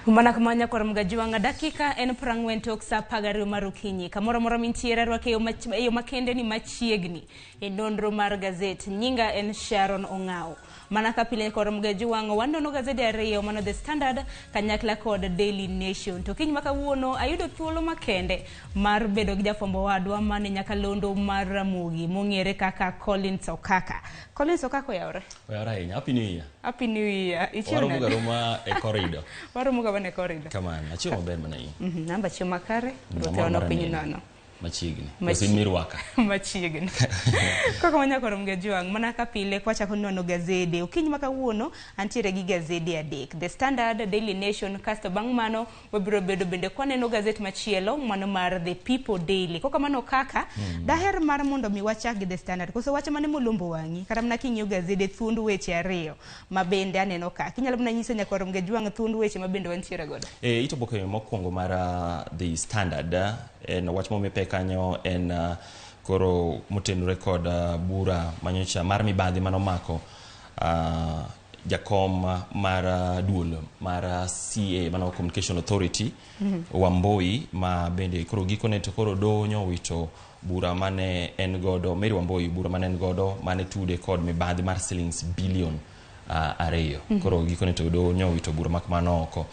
Mana kama nyakwar Mgajuanga, dakika en 40 tok sa 12 mar okinyi. Kamoro amora mintiere arwake e yo makende ni machiegni e nonro mar gazet. Nyinga en Sharon Ong'awo. Mana ka pile nyakwar Mgajuanga, wanono gazede ariyo mano The Standard kanyakla kod Daily Nation. To kiny ma kawuono ayudo thuolo makende mar bedo gi jafwambo wadwa mane nyakalondo mar Ramogi mong'ere kaka Collins Okaka. Collins Okaka oyawore? Oyawore ahinya. Happy New Year. Happy New Year. Ichiew Waromo nade? ga roma e corridor. Waromo ga mana e corridor. Kamano. Achiew maber mana in. Namba chiew makare, ruoth Amor ono mar piny neno. nono. Machiegni. Machi- Koso in mirwaka. Machiegni. Kaka wanyakoro Mgajwang', mana ka pile kwachako nono gazede. Okinyi ma kawuono antiere gi gazede adek. The Standard, Daily Nation, kasto bang' mano wabiro bedo bende kwaneno gazet machielo mano mar The People Daily. Kokamano kaka daher mar mondo mi wachak gi The Standard. Koso wach mane molombo wang'i kata mana king'iyo gazede thuond weche ariyo ma bende aneno ka. Kinyalo mana nyiso nyakwar Mgajwang' thuond weche ma bende wantiere godo. E, it oboke mokwongo mar The Standard en wach momi pek kanyo en koro motenore kod bura manyocha mar mibadhi manomako jakom mar duol mar CA mano Communication Authority Wambui ma bende koro gikone to koro doho nyowito bura mane en godo Mary Wambui bura mane en godo mane tude kod mibadhi mar silings bilion 2. Koro gikone to doho nyowito bura mak mano oko.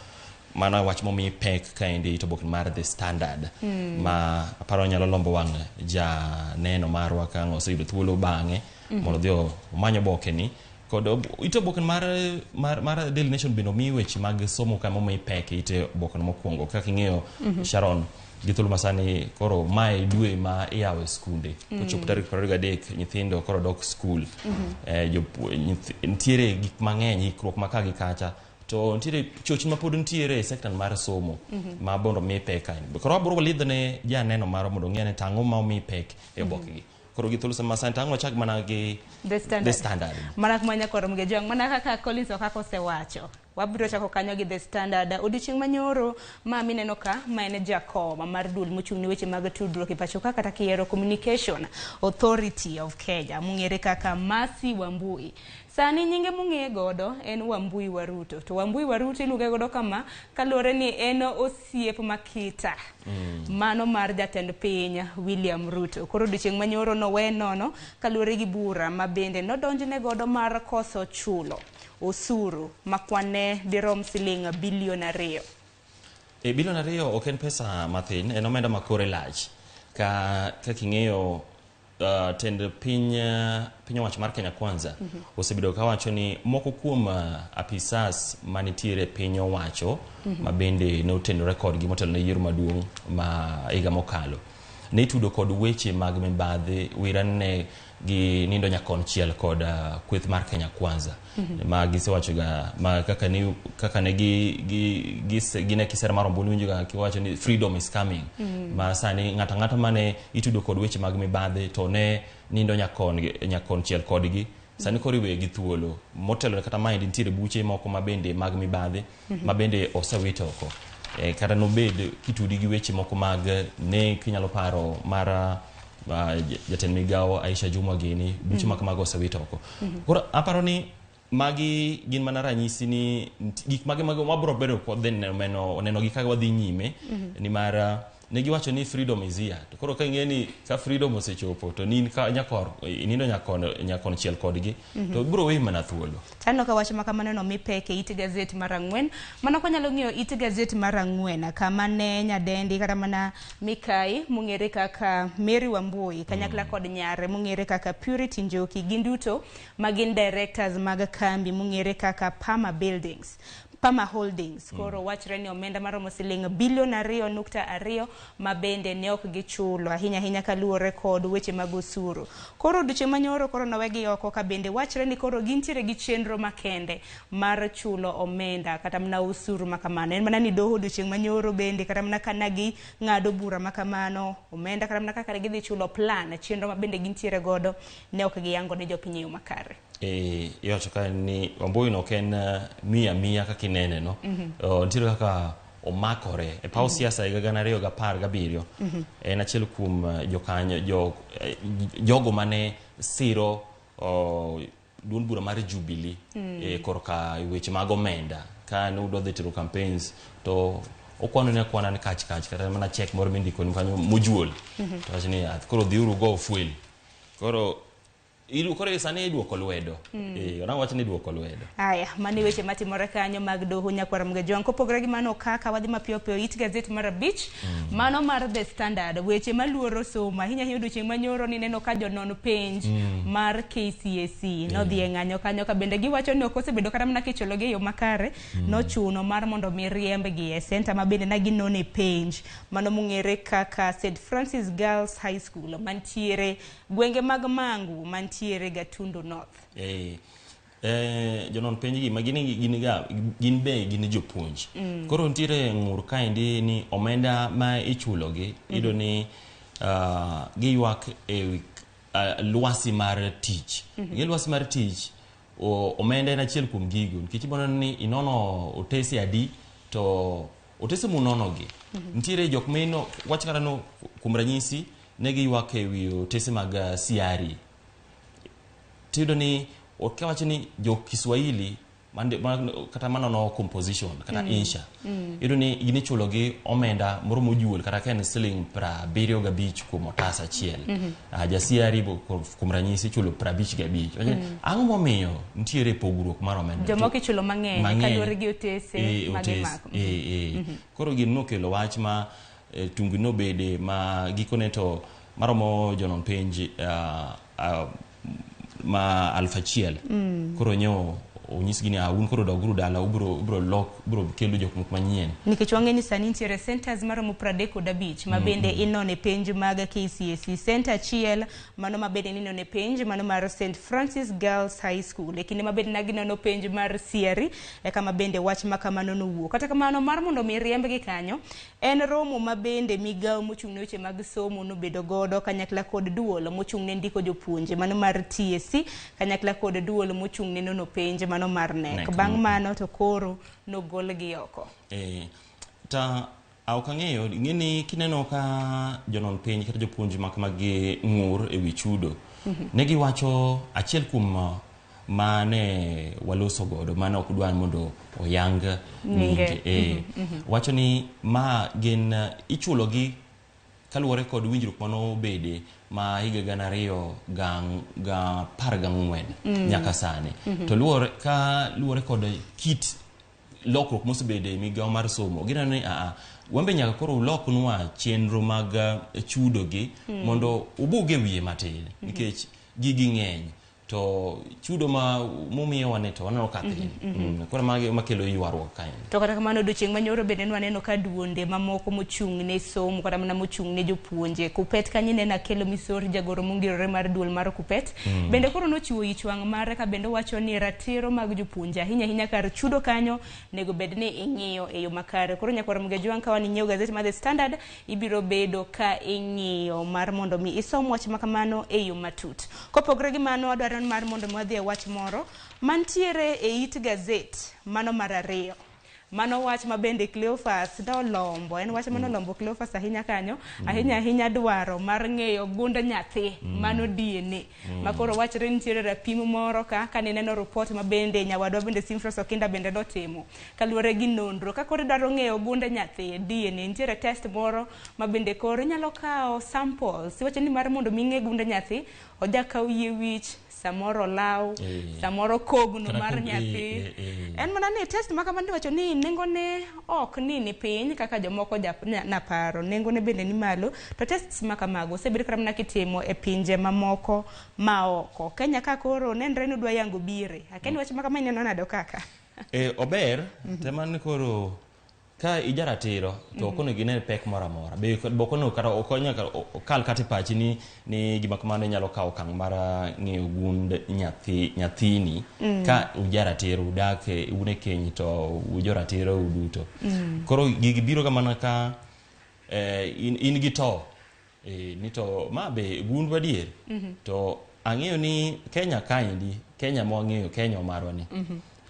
Mano wach momi pek kaendi it oboke mar The Standard ma aparo nyalo lombo wang' janeno marwa ka ang' oseyudo thuolo bang'e mondo odhi omany oboke ni kod it oboke mar Daily Nation bende omi weche mag somo ka momi pek e ite oboke no mokwongo kaka ing'eyo Sharon gi thuolo masani koro mae dwe ma iyawo e skunde kochopo tarik 23 nyithindo koro dok skul. Nitiere gik mang'eny ikruok ma ka gi kacha to nitiere chochni ma pod nitiere e sekta mar somo ma mondo omi pek kae. Koro wabiro lidho ne janeno marwa mondo ong'e ni to ang'o ma omi pek e oboke gi. Koro gi thuolo sama sani to ang' wachak mana gi The Standard. The Standard. Mana kuma nyakwar Mgejwang', mana kaka Collins Okaka osewacho. Wabiro chako kanyo gi The Standard. Odiochieng' manyoro ma mineno ka ma en jakom mar duol mochung' ne weche mag tudruok e pacho ka kata kiyiero Communication Authority of Kenya mong'ere kaka Mercy Wambui. Sani nyinge mong'eye godo en Wambui Waruto. To Wambui Waruto iluonge godo kama kaluwore ni en osiep makita. Mano mar jatend piny William Ruto. Koro odiochieng' manyoro nowe nono kaluwore gi bura ma bende nodonjne godo mar koso chulo osuru ma kwanne dirom siling bilion 2. E, bilion 2 ok en pesa mathin, en omenda ma kore lach. Ka kaka ing'eyo tend piny owacho mar Kenya Kwanza osebedo kawacho ni moko kuom apisas manitiere piny owacho ma bende ne otenore kodgi motelo ne yiero maduong' ma higa mokalo ne itudo kod weche mag mibadhi wirane gi nindo nyakonchiel kod kweth mar Kenya Kwanza ma gisewacho ga ma kaka ne gi gi gi gine kisera mar ombulu winjo ga kiwacho ni freedom is coming ma sani ng'ato ang'ata mane itudo kod weche mag mibadhi to ne nindo nyakonchiel kodgi sani koro iweye gi thuolo motelo kata maendi nitiere buche moko ma bende mag mibadhi ma bende osewit oko kata nobed kitudi gi weche moko mag nek inyalo paro mar jatend migawo Aisha Jumwa gini buche ma kamago osewit oko. Koro aparo ni magi gin mana ranyisi ni gik mage mag wabro bedo kod neno gi kaka wadhi nyime nimar ne giwacho ni freedom is here to koro ka ing'e ni ka freedom osechopo to nin ka nyakor inindo nyakonchiel kodgi to biro weyi mana thuolo. Taneno ka wach ma kamano no mi pek e it gazet mar 4. Mano kwanyalo ng'iyo it gazet mar 4 kama ne nyadendi kata mana Mikai mong'ere kaka Mary Wambui kanyakla kod nyare mong'ere kaka Purity Njoki gin duto ma gin directors mag kambi mong'ere kaka Pama Buildings. Pama Holdings. Koro wachre ni omenda maromo siling bilion 2.2 ma bende ne ok gichulo ahinya ahinya kaluwore kod weche mag osuru. Koro odiochieng' manyoro koro nowegi oko ka bende wachre ni koro gintiere gi chenro makende mar chulo omenda kata mana osuru ma kamano. En mana ni doho odiochieng' manyoro bende kata mana kana gi ng'ado bura ma kamano omenda kata mana kaka gidhi chulo plan chenro ma bende gintiere godo ne ok giyango ne jopiny e yo makare. Iwacho ka ni Wambui no ok en mia mia kaka inene no. Nitiere kaka omakore e paw siasa higa 2017 en achiel kuom jokanyo jogo mane siro duond bura mar Jubilee korka weche mag omenda. Ka ne udwa dhi tero campaigns to okwano ni akwana ni kach kach kata mana check moro mindiko ni kanyo mojuol. To wacho ni "Ah, koro dhiuru go fuel." Koro idu koro sani iduoko lwedo. Ona wach ni iduoko lwedo. Aya, mani weche matimore kanyo mag doho nyakwar Mgejwang. Kopogore gi mano kaka wadhi mapiyo piyo it gazet mar 5, mano mar The Standard, weche maluoro somo ahinya ahinya odiochieng' manyoro ni neno ka jonon penj mar KCSE nodhi e ng'anyo kanyo ka bende giwacho ni ok osebedo kata mana kichulogi e yo makare, nochuno mar mondo mi riembgi e senta ma bende ne ginone penj mano mong'ere kaka St Francis Girls High School mantiere gwenge mag Mangu mantiere Gatundu North. Jonon penj gi ma gin gin ga gin be gin jopuonj. Koro nitiere ng'ur kaendi ni omenda ma ichulogi iyudo ni giywak e wi lwasi mar tich. Ing'e lwasi mar tich omenda en achiel kuom gigo nikech ibo neno ni inono otese adi to otese munono gi nitiere jok mino wach kata no kuom ranyisi ne giywak e wi otese mag CRE tiyudo ni okawacho ni jo Kiswahili kata manono composition kata insha iyudo ni gin ichulo gi omenda moro mojuol kata ka en siling 75 kuom otas achiel. Ja CRE kuom ranyisi ichulo 55. Wacho ni, ang'o momiyo nitiere pogruok mar omenda? Jomoko ichulo mang'eny kaluwore gi otese ma gimako. Koro gino nokelo wach ma tungni nobede ma gikone to maromo jonon penj ma 1000. Koro nyo onyisgi ni un koro doguru dala ubro lok ubro kelo jok moko manyien. Nikech wang'e ni sani nitiere centers maromo 35 ma bende inone penj mag KCSE. Center achiel mano ma bende ninone penj mano mar St Francis Girls High School. E kinde ma bende ginono penj mar CRE e kama bende wach ma kamano nowuok. Kata kamano mar mondo mi riembgi kanyo en romo ma bende migawo mochung' ne weche mag somo nobedo godo kanyakla kod duol mochung' ne ndiko jopuonje mano mar TSC kanyakla kod duol mochung' ne nono penj mano mar NEC. Bang' mano to koro nogolgi oko. Ta ok ang'eyo ing'e ni kineno ka jonon penj kata jopuonj mak magi ng'ur e wi chudo ne giwacho achiel kuom mane waloso godo mane ok dwar mondo oyang nyinge. Wacho ni ma gin ichulo gi kaluwore kod winjruok manobede ma higa 2014 nyaka sani. To luwore ka luwore kod kit lokruok mosebede e migawo mar somo gineno ni wambe nyaka koro uloknwa chenro mag chudo gi mondo ubuge wiye matin nikech gigi ng'eny to chudo ma mumiyowa ni to waneno ka thin. Koro magi makelo ywaruok kaendi. To kata kamano odiochieng' manyoro bende nwaneno ka duonde mamoko mochung' ne somo kata mana mochung' ne jopuonje. Kupet kanyo ineno Akelo Misori jagoro mongirore mar duol mar Kupet. Bende koro nochiwo ich wang' mare ka bende owacho ni ratiro mag jopuonje ahinya ahinya kar chudo kanyo nego bed ni ing'iyo e yo makare. Koro nyakwar Mgejwang' ka wan inyiewo gazet mar The Standard ibiro bedo ka ing'iyo mar mondo mi isom wach ma kamano e yo matut. Kopogore gi mano adwaro mar mondo mi wadhi e wach moro mantiere e it gazet mano mar 2. Mano wach ma bende Cleophas nolombo, en wach manolombo Cleophas ahinya kanyo, ahinya ahinya dwaro mar ng'eyo gund nyathi, mano DNA. Ma koro wachre nitiere rapim moro ka kanineno report ma bende nyawadwa bende Simfros Okinda bende notimo kaluwore gi nonro. Ka koro idwaro ng'eyo gund nyathi DNA, nitiere test moro ma bende koro inyalo kawo samples. Iwacho ni mar mondo mi ing'e gund nyathi, oja kaw yie wich, samoro law, samoro kogno mar nyathi. En mana ni test ma kamano iwacho ni nengone ok ni piny kaka jomoko naparo, nengone bende ni malo. To tests ma kamago osebedo kata mana kitimo e pinje mamoko ma oko. Kenya ka koro nenre ni odwa yango bire. Akia ni wach ma kama ineno nade kaka? Ober, tema ni koro ka ijaratiro to ok onego ine pek moro amora. Be ok onego kata ok nyaka okal kata e pachi ni gima kamano inyalo kawo okang' mar ng'eyo gund nyathini ka ujaratiro udak un e keny to ujoratiro uduto. Koro gigi biro ga mana ka in gi to ni to ma be gundwa adier. To ang'eyo ni Kenya kaendi, Kenya mwang'eyo, Kenya marwa ni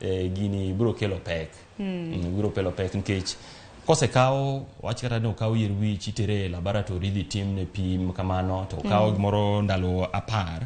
gini biro kelo pek. Biro kelo pek nikech kosekaw wach kata ni okaw yier wich itere e laboratory idhi timne pim kamano to okaw gimoro ndalo 10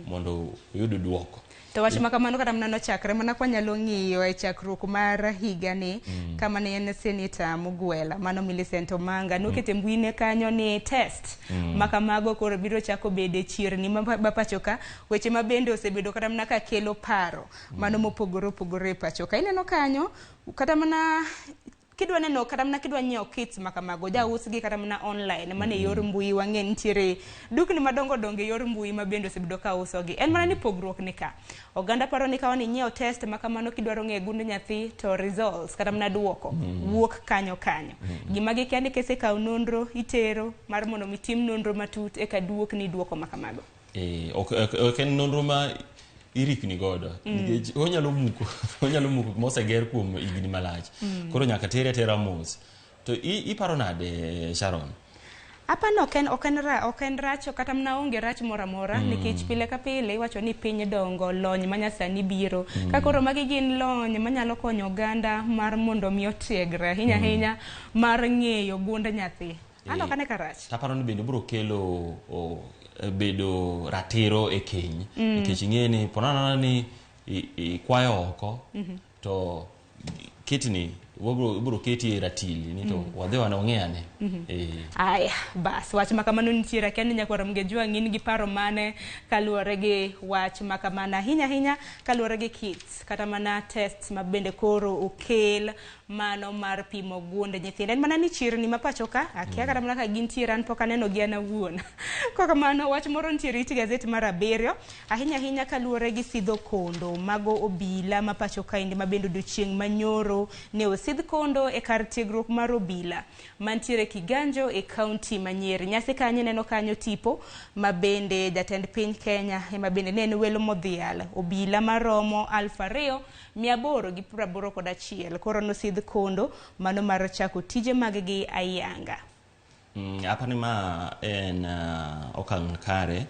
mondo oyud duoko. To wach ma kamano kata mana nochakre mana kwanyalo ng'iyo e chakruok mar higani kama ne en seneta Mugwela mano Millicent Omanga nokete mbuine kanyo ni test ma kamago koro biro chako bede chirni ma pacho ka, weche ma bende osebedo kata mana ka kelo paro mano mopogore opogore e pacho ka. Ineno kanyo kata mana kidwa neno kata mana kidwa nyiewo kits ma kamago jausgi kata mana online mana e yor mbui. Wang'e nitiere dukni madongo dongo e yor mbui ma bende osebedo ka usogi. En mana ni pogruok ni ka oganda paro ni kawa ni inyiewo test ma kamano kidwaro ng'eyo gund nyathi to results kata mana duoko wuok kanyo kanyo. Gima gikia ni kisekawo nonro itero mar mondo mi tim nonro matut eka duok ni duoko ma kamago. Ok en nonro ma irikni godo nikech onyalo muko moseger kuom higni malach. Koro nyaka tere atera mos. To iparo nade, Sharon? Apani ok en rach kata mana onge rach moro amora nikech pile ka pile iwacho ni piny dongo, lony manyasani biro ka koro magi gin lony manyalo konyo oganda mar mondo mi otiegre ahinya ahinya mar ng'eyo gund nyathi. An ok ane ka rach. Taparo ni bende biro kelo bedo ratiro e keny nikech ing'e ni ponanana ni ikwayo oko to kitni ibiro keti e ratili ni to wadhi wane wang'i ane. Aya, bas wach ma kamano nitiere. Akia ni nyakwar Mgejwang' in gi paro mane kaluwore gi wach ma kamano, ahinya ahinya kaluwore gi kits kata mana tests ma bende koro okel mano mar pimo gund nyithindo. En mana ni chirni ma pacho ka akia kata mana ka gintiere, an pok aneno gi an awuon. Kokamano wach moro nitiere it gazet mar 7, ahinya ahinya kaluwore gi sidho kondo mago obila ma pacho kaendi ma bende odiochieng' manyoro ne osidh kondo e kar tiegruok mar obila mantiere Kiganjo e kaunti ma Nyeri. Nyasi kanyo ineno kanyo tipo ma bende jatend piny Kenya ema bende ne en welo modhial. Obila maromo 2881 koro nosidh kondo mano mar chako tije mag gi ayanga. Apani ma en okang' makare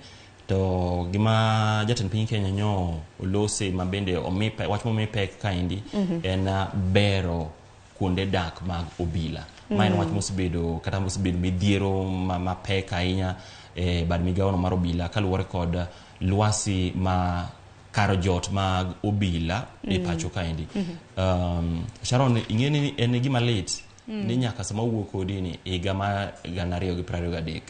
to gima jatend piny Kenya nyo olose ma bende omi wach momi pek kaendi en bero kuonde dak mag obila. Ma en wach mosebedo kata mosebedo midhiero mapek ahinya e bad migawono mar obila kaluwore kod lwasi ma kar jot mag obila e pacho kaendi. Sharon, ing'e ni en gima lit ni nyaka sama wuok kodi ni higa mar 2023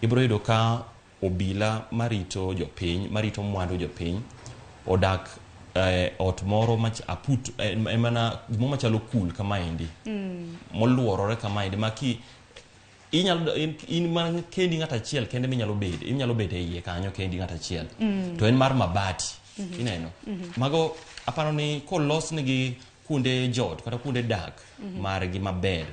ibiro yudo ka obila marito jopiny, marito mwandu jopiny odak ot moro mach aput en mana gimoro machalo kul kamaendi moluorore kamaendi ma ki inyalo in mana kendi ng'at achiel kende minyalo bede, inyalo bet e iye kanyo kendi ng'at achiel to en mar mabati. Ineno mago, aparo ni kolos nigi kuonde jot kata kuonde dak margi maber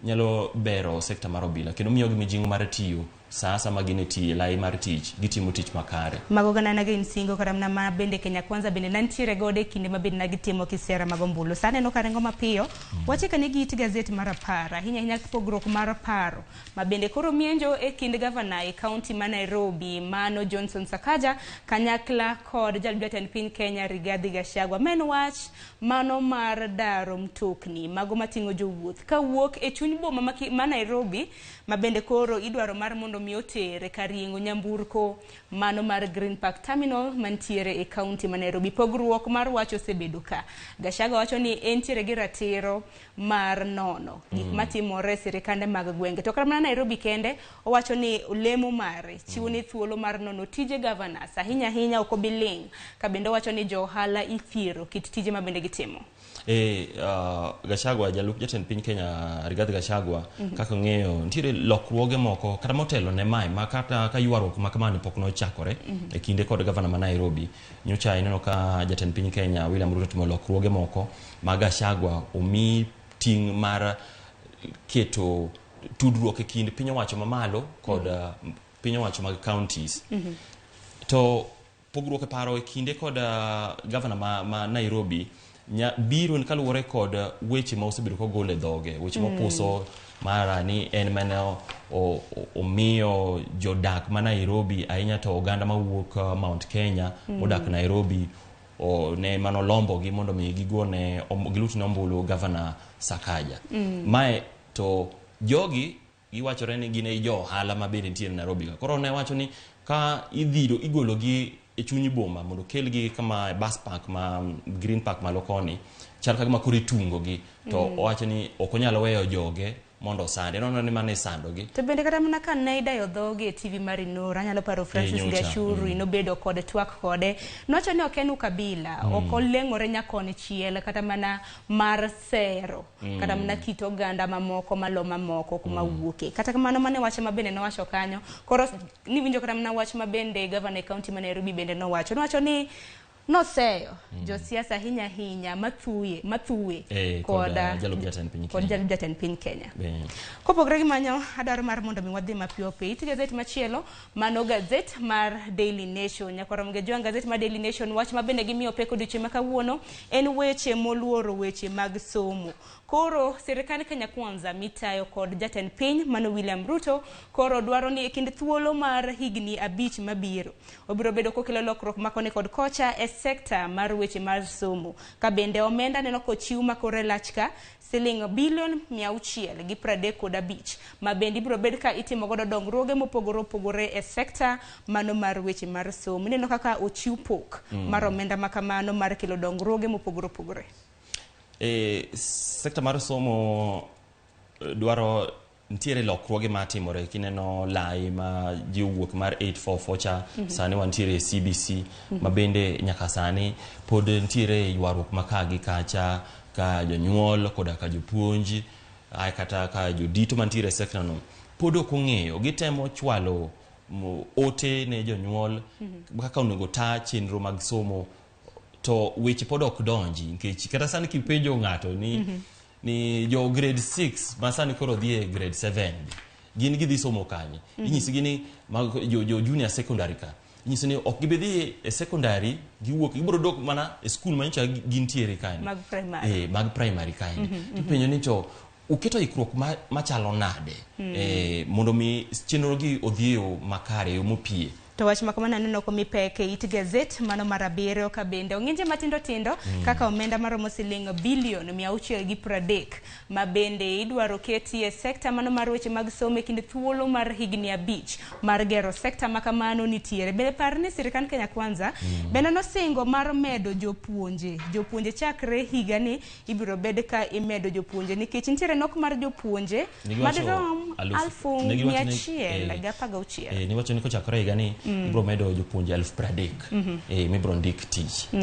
nyalo bero sekta mar obila kendo miyogi mijing'o mar tiyo sa ma gin e lai mar tich gitimo tich makare. Mago gana gin singo kata mana ma bende Kenya Kwanza bende nantiere godo e kinde ma bende nagitimo kisera mag ombulu. Sa neno ka ringo mapiyo, wachika ni gi it gazet mar 10, ahinya ahinya pogruok mar paro ma bende koro mienjo e kind gavana e kaunti ma Nairobi mano Johnson Sakaja kanyakla kod jalup jatend piny Kenya Rigathi Gachagua. Ma en wach mano mar daro mtokni mago mating'o jowuoth kawuok e chuny boma ma Nairobi ma bende koro idwaro mar mondo mi otere kar yeng'o nyamburko mano mar Green Park Terminal mantiere e kaunti ma Nairobi. Pogruok mar wach osebedo ka. Gachagua wacho ni entiere gi ratiro mar nono gik matimore e sirikande mag gwenge. To kata mana Nairobi kende, owacho ni lemo mare chiwo ne thuolo mar nono tije governors ahinya ahinya, ok obi ling'. Ka bende owacho ni jo ohala ithiero kit tije ma bende gitimo. Gachagua, jalup jatend piny Kenya Rigathi Gachagua, kaka ng'eyo nitiere lokruoge moko kata motelo ne mae ma kata ka ywaruok ma kamani pok nochakore e kinde kod gavana ma Nairobi. Nyocha ineno ka jatend piny Kenya William Ruto timo lokruoge moko ma Gachagua omi ting' mar keto tudruok e kind piny owacho mamalo kod piny owacho mag counties. To pogruok e paro e kinde kod gavana ma Nairobi biro kaluwore kod weche ma osebedo kogolo e dhoge, weche mopuso mara ni en mane omiyo jodak ma Nairobi ahinya to oganda mawuok Mount Kenya modak Nairobi ne manolombogi mondo mi gigone gilutne ombulu gavana Sakaja. Mae to jogi giwachore ni gin e jo ohala ma bende nitiere Nairobi ka. Koro ne wacho ni ka idhiro igologi e chuny boma mondo okelgi kama bus park ma Green Park malo koni chal ka gima koro itungo gi to owacho ni ok onyal weyo joge mondo osandi nono ni mano isandogi. To bende kata mana ka ne idayo dhoge e TV mar Inoro, anyalo paro Francis nyocha. Gachuri nobedo kod twak kode. Nowacho ni ok en ukabila, ok oleng'ore nyakonchiel kata mana mar sero, kata mana kit oganda mamoko malo mamoko kuma wuoke. Kata kamano mane wach ma bende nowacho kanyo. Koro niwinjo kata mana wach ma bende gavana e kaunti ma Nairobi bende nowacho. Nowacho ni noseyo josiasa ahinya ahinya mathuye kod, jalup jatend piny kod Kenya. jalup jatend piny Kenya. Be- Kopogore gi mano, adwaro mar mondo mi wadhi mapiyo piyo. It gazet machielo, mano gazet mar Daily Nation. Nyakwar Ramogi Ojwang', gazet mar Daily Nation, wach ma bende gimiyo pek odiochieng' ma kawuono en weche moluoro weche mag somo. Koro sirikand Kenya Kwanza mitayo kod jatend piny mano William Ruto koro dwaro ni e kind thuolo mar higni 5 mabiro obiro bedo kokelo lokruok makoni kod kocha e sekta mar weche mar somo. Ka bende omenda neno kochiw makore lach ka siling bilion 635 ma bende ibiro bed ka itimo godo dongruoge mopogore opogore e sekta mano mar weche mar somo. Ineno kaka ochiw pok mar omenda makamano mar kelo dongruoge mopogore opogore. Sekta mar somo dwaro nitiere lokruoge matimore kineno lai ma ji owuok mar 844 cha sani wantiere e CBC ma bende nyaka sani pod nitiere ywaruok ma ka gi kacha ka jonyuol koda ka jopuonj ae kata ka jodito mantiere e sekta no pod ok ong'eyo gitemo chwalo ote ne jonyuol kaka onego ta chenro mag somo to weche pod ok donji nikech kata sani kipenjo ng'ato ni jo grade 6 ma sani koro dhi e grade 7 gin gidhi somo kanye inyisgi ni mag jo junior secondary ka inyisi ni ok gibi dhi e secondary giwuok gibiro dok mana e skul manyocha gintiere kanyo Mag primary. Mag primary kaendi tipenjo ni to uketo ikruok machalo nade mondo mi chenro gi odhi e yo makare e yo mopie. To wach ma kamano aneno komi pek e it gazet mano mar 7 ka bende ong'inje matindo tindo kaka omenda maromo siling bilion 630 ma bende idwaro keti e sekta mano mar weche mag somo e kind thuolo mar higni 5 mar gero sekta ma kamano nitiere. Bende par ni sirikand Kenya Kwanza bende nosingo mar medo jopuonje. Jopuonje chakre higani ibiro bed ka imedo jopuonje nikech nitiere nok mar jopuonje madirom alfu mia achiel gi apar gauchiel. Niwacho ni kochakore higani ibiro medo jopuonje 30,000 mibiro ndik tich.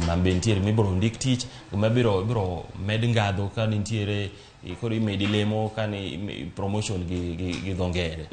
Ma be nitiere mibiro ndik tich ma biro med ngadho ka nitiere koro imedi lemo ka ni promotion gi dho ngere.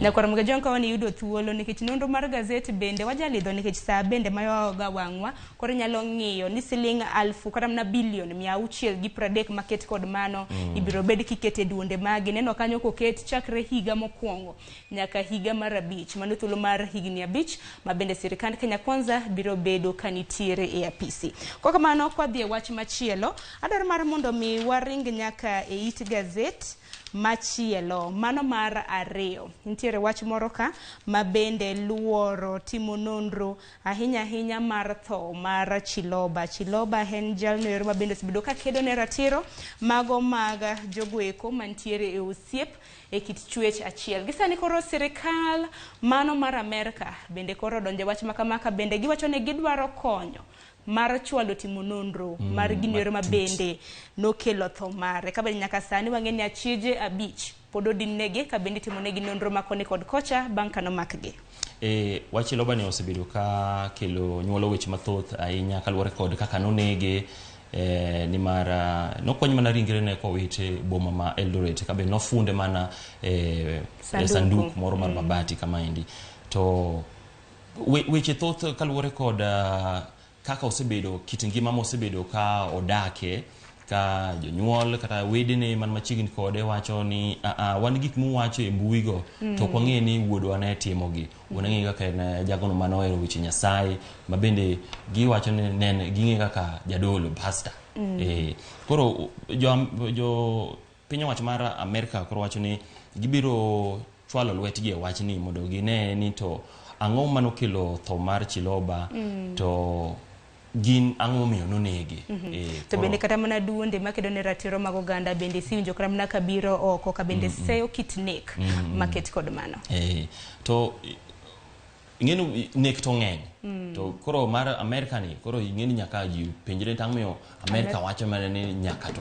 Nyakwar Ramogi Ojwang' ka wan yudo thuolo nikech nonro mar gazet bende wajalidho nikech saa bende mayoga wang'wa koro inyalo ng'iyo ni siling alfu kata mana bilion 630 maket kod mano ibiro bed kikete duonde magi. Neno kanyo koket chakre higa mokwongo nyaka higa mar 5 mano thuolo mar higni 5 ma bende sirikand Kenya Kwanza biro bedo ka nitiere e apisi. Kwa kamano kwadhi e wach machielo adwaro mar mondo mi waring nyaka e it gazet machielo mano mar 2. Nitiere wach moro ka ma bende luoro timo nonro ahinya ahinya mar tho mar Chiloba. Chiloba en jalno ero ma bende osebedo ka kedo ne ratiro mago mag jogoeko mantiere e osiep e kit chwech achiel. Gi sani koro sirikal mano mar Amerka bende koro odonjo e wach makama ka bende giwacho ni gidwaro konyo mar chwalo timo nonro mar gino ero ma bende nokelo tho mare. Ka bende nyaka sani wang'e ni achije 5 pod odinnegi ka bende itimo negi nonro ma koni kod kocha bang' ka nomakgi. Wach Chiloba ni osebedo ka kelo nyuolo weche mathoth ahinya kaluwore kod kaka nonege nimar nokwany mana ringrene kowite boma ma Eldoret ka be nofunde mana sanduk moro mar mabati kamaendi. To weche thoth kaluwore kod kaka osebedo kit ngima mosebedo ka odake ka jonyuol kata wedene man machiegni kode wacho ni wan gik muwacho e mbui go to ok wang'e ni wuodwa ne timogi. Wang'e kaka en jagono mane ohero weche Nyasaye ma bende giwacho ni ne ging'e kaka jadolo pastor. Koro jo piny owacho mar Amerka koro wacho ni gibiro chwalo lwetgi e wachni mondo gine ni to ang'o manokelo tho mar Chiloba to gin ang'o momiyo nonege. To bende kata mana duonde makedo ne ratiro mag oganda bende isiwinjo kata mana kabiro oko ka bende seyo kit nek maket kod mano. To Ing'eni nek to ng'eny. To koro mar Amerika ni koro ing'eni nyaka ji penjre tang' miyo Amerika wacho mana ni nyaka to.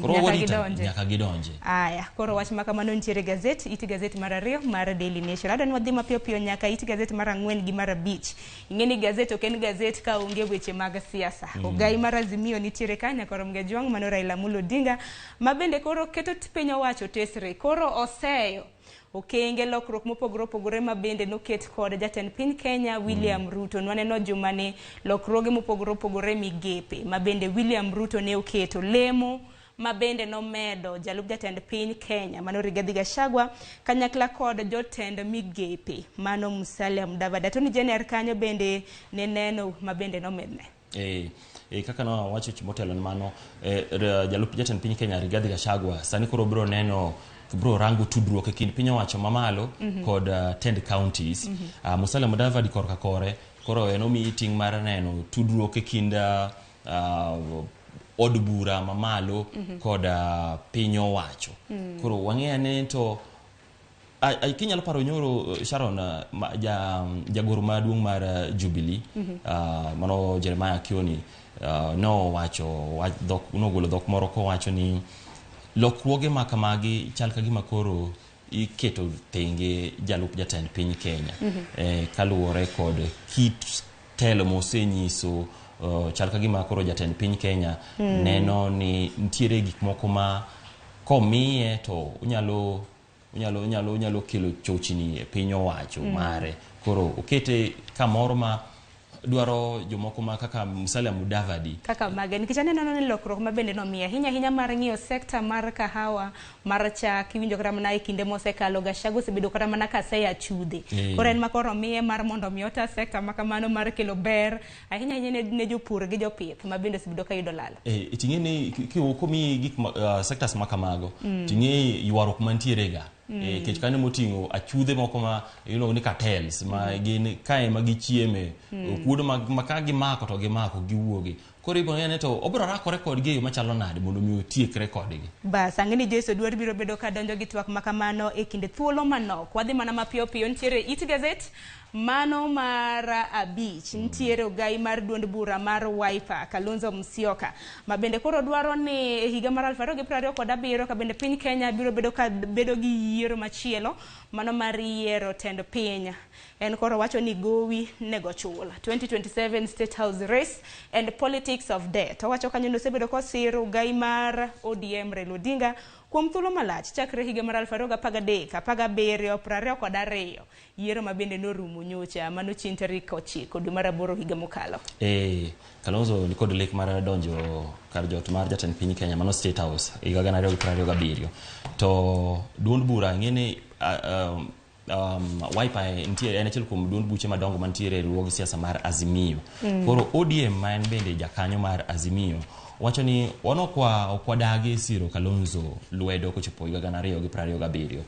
Koro nyaka warito, gidonje. Nyaka gidonje. Aya, koro wach ma kamano nitiere gazet, it gazet mar 2 mar Daily Nation. Adwa ni wadhi mapiyo piyo nyaka it gazet mar 4 gi mar 5. Ing'e ni gazet ok en gazet ka onge weche mag siasa. Ogai mar Azimio nitiere ka nyaka rom Gajwang' mano Raila Amolo Odinga ma bende koro keto piny owacho tesre. Koro oseyo okenge lokruok mopogore opogore ma bende noket kod jatend piny Kenya William Ruto. Nwaneno juma ni lokruoge mopogore opogore migepe ma bende William Ruto ne oketo lemo ma bende nomedo jalup jatend piny Kenya mano Rigathi Gachagua kanyakla kod jotend migepe mano Musalia Mudavadi. Attorney General kanyo bende ne neno ma bende nomedne. Kaka nowacho motelo ni mano jalup jatend piny Kenya Rigathi Gachagua sani koro biro neno biro rango tudruok e kind piny owacho mamalo kod tend counties. Musalia Mudavadi korka kore koro en omiyi ting' mar neno tudruok e kind od bura mamalo kod piny owacho. Koro wang'eyo ane to kinyalo paro nyoro Sharon jagoro maduong' mar Jubilee mano Jeremiah Kioni nowacho nogolo dhok moro kowacho ni lokruoge ma kamagi chal ka gima koro iketo tenge jalup jatend piny Kenya kaluwore kod kit telo mosenyiso chal ka gima koro jatend piny Kenya neno ni nitiere gik moko ma komiye to onyalo kelo chochni e piny owacho mare. Koro okete kamoro ma dwaro jomoko ma kaka Musalia Mudavadi kaka mage nikech aneno ni lokruok ma bende nomiye ahinya ahinya mar ng'iyo sekta mar kahawa mar chak iwinjo kata mana e kinde mosekalo Gachagua osebedo kata mana kaseya chudhe. Koro en ma koro miye mar mondo mi ota sekta ma kamano mar kelo ber ahinya ahinya ne jopur gi jopith ma bende osebedo ka yudo lal. Ting'e ni komiyi gik sectors ma kamago ting'e ywaruok mantiere ga. Kech kanyo moting'o achudhe moko ma iluongo ni cartels ma gin kae ma gichieme okuodo ma ka gimako to gimako giwuogi. Koro ibo ng'e ni to obiro rakore kodgi e yo machalo nade mondo mi otiekre kodgi. Bas, ang'e ni Joyce Oduor biro bedo ka donjo gi twak ma kamano e kinde thuolo manok. Wadhi mana mapiyo piyo nitiere it gazet mano mar 5 nitiere ogai mar duond bura mar Wiper Kalonzo Musyoka ma bende koro dwaro ni e higa mar 2027 ka bende piny Kenya biro bedo ka bedo gi yiero machielo mano mar yiero tend piny. En koro wacho ni gowi nego chul. 2027 State House race and politics of debt. Owacho kanyo ni osebedo kosiro ogai mar ODM Raila Odinga kuom thuolo malach chakre higa mar 2013, 17, 22 yiero ma bende norumo nyocha mano chieng' tarik 9 dwe mar 8 higa mokalo. Kalonzo ni kod lek mar donjo kar jot mar jatend piny Kenya mano State House higa 2027. To duond bura ng'e ni Wiper nitie en achiel kuom duond buche madongo mantiere e riwruog siasa mar Azimio. Koro ODM ma en bende jakanyo mar Azimio wacho ni wan ok wadagi siro Kalonzo lwedo kochopo higa 2027.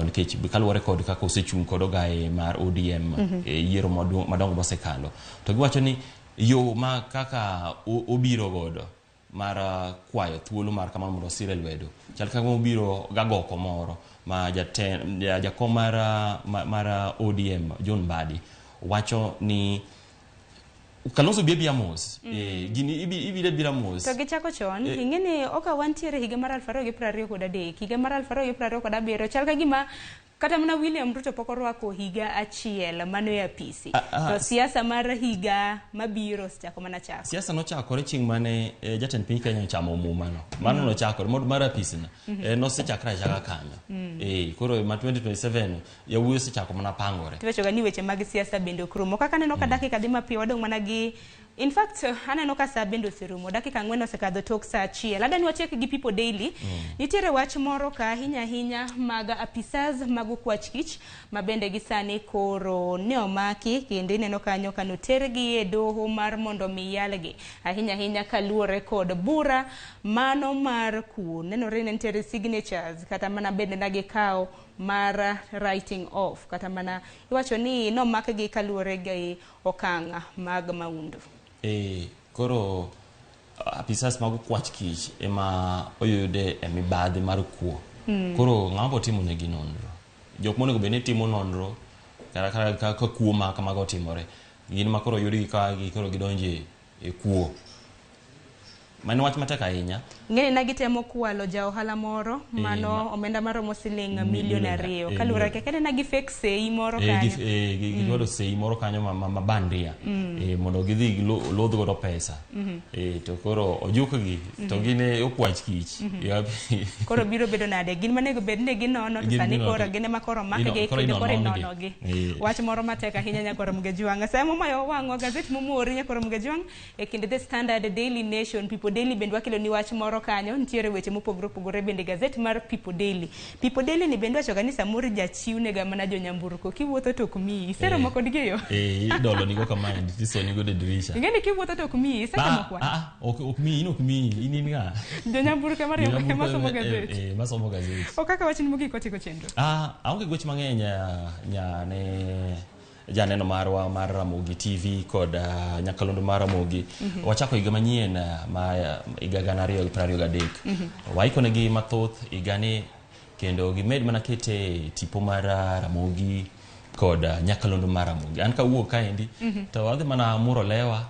Nikech kaluwore kod kaka osechung' kod ogaye mar ODM e yiero madongo mosekalo. To giwacho ni yo ma kaka obiro godo mar kwayo thuolo mar kamano mondo osire lwedo chal kaka obiro gagoko moro ma jakom mar ODM John Mbadi wacho ni Kalonzo bi abira mos. Gini ibiro abira mos. To gichako chon, ing'e ni oka wantiere higa mar 2023, higa mar 2027 chal ka gima kata mana William Ruto pok orwako higa achiel mano e apisi. To siasa mar higa mabiro osechako mana chako. Siasa nochakore chieng' mane jatend piny Kenya ochamo muma no. Mano nochakore mod mar apisi no. Nosechakre achaka kanyo. Koro ma 2027 yawuoyi osechako mana pangore. Tiwacho ga ni weche mag siasa bende ok rumo. Kaka aneno ka dakika dhi mapiyo wadong' mana gi in fact aneno ka saa bende oserumo. Dakika 4 osekadho tok saa 1. Adwa ni watiek gi People Daily. Nitiere wach moro ka ahinya ahinya mag apisas mag okwach kich ma bende gi sani koro ne omaki kendo ineno kanyo ka notergi e doho mar mondo mi yalgi ahinya ahinya kaluwore kod bura mano mar kuo. Nenore ni nitiere signatures kata mana bende na gikawo mar writing off kata mana iwacho ni nomakgi kaluwore gi okang' mag maundu. Koro apisas mag okwach kich ema oyude e mibadhi mar kuo. Koro ng'ama bo timo negi nonro? Jok monego bed ni timo nonro Kata ka kuo ma kamago otimore, gin ma koro oyudgi ka gi koro gidonje e kuo. Mano wach matek ahinya. Ng'eni na gitemo kwalo ja ohala moro mano omenda maromo siling milion 2. Kaluwore kaka nena gi fake sei moro kanyo. Gichwado sei moro kanyo ma bandia mondo gidhi lodh godo pesa. To koro ojukgi to gin e okwach kich. Koro biro bedo nade? Gin manego bed ni ginono to sani koro gin ema koro makgi kendo koro inonogi. Wach moro matek ahinya Nyakwar Mgejwang'. Sama momayo wang'wa gazet momori Nyakwar Mgejwang' e kind The Standard, Daily Nation, People Daily bende wakelo ni wach moro kanyo. Nitiere weche mopogore opogore bende gazet mar People Daily. People Daily ni bende wacho ga ni samoro jachiw nega mana jonyamburko kiwuotho to ok miyi. Iseromo kodgi e yo? Idolo nigo kamae tisoni godo e dirisha. Ing'e ni kiwuotho to ok miyi, isetemo kwa? Ok miyi, in ok miyi, in in ng'a? Jonyamburko ema riembo, ema somo gazet. Ema somo gazet. Ok kaka wachni mogik watieko chenro. Aonge gwech mang'eny nya ne janeno marwa mar Ramogi TV kod nyakalondo mar Ramogi. Wachako higa manyien ma higa 2023. Waikonegi mathoth higani kendo gimed mana kete tipo mar Ramogi kod nyakalondo mar Ramogi. An kawuok kaendi to adhi mana muro lewa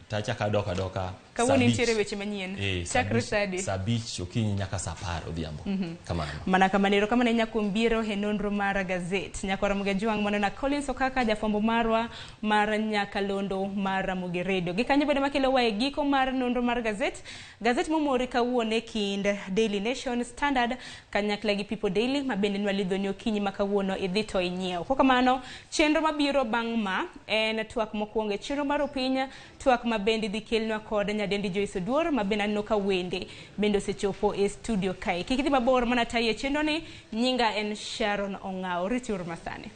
tachako adok adoka. Kawuono nitiere weche manyien. Chakre sadi. Saa 5 okinyi nyaka saa 10 odhiambo. Kamano. Mana kamano, erokamano ahinya kuom biro e nonro mar gazet. Nyakwar Ramogi Ajwang' mano na Collins Okaka jafwambo marwa mar nyakalondo mar Ramogi Radio. Gikanyo bende makelo wa e giko mar nonro mar gazet. Gazet momori kawuono e kind Daily Nation, Standard kanyakla gi People Daily ma bende nwalidho ni okinyi ma kawuono idhi to inyiew. Kokamano, chenro mabiro bang' ma en twak mokwongo e chenro mar opiny, twak ma bende idhi kelnwa kod nyadendi Joyce Oduor ma bende aneno ka wende bende osechopo e studio kae. Kik idhi mabor mana tayi e chenro ni, nyinga en Sharon Ong'awo. Rituru masani.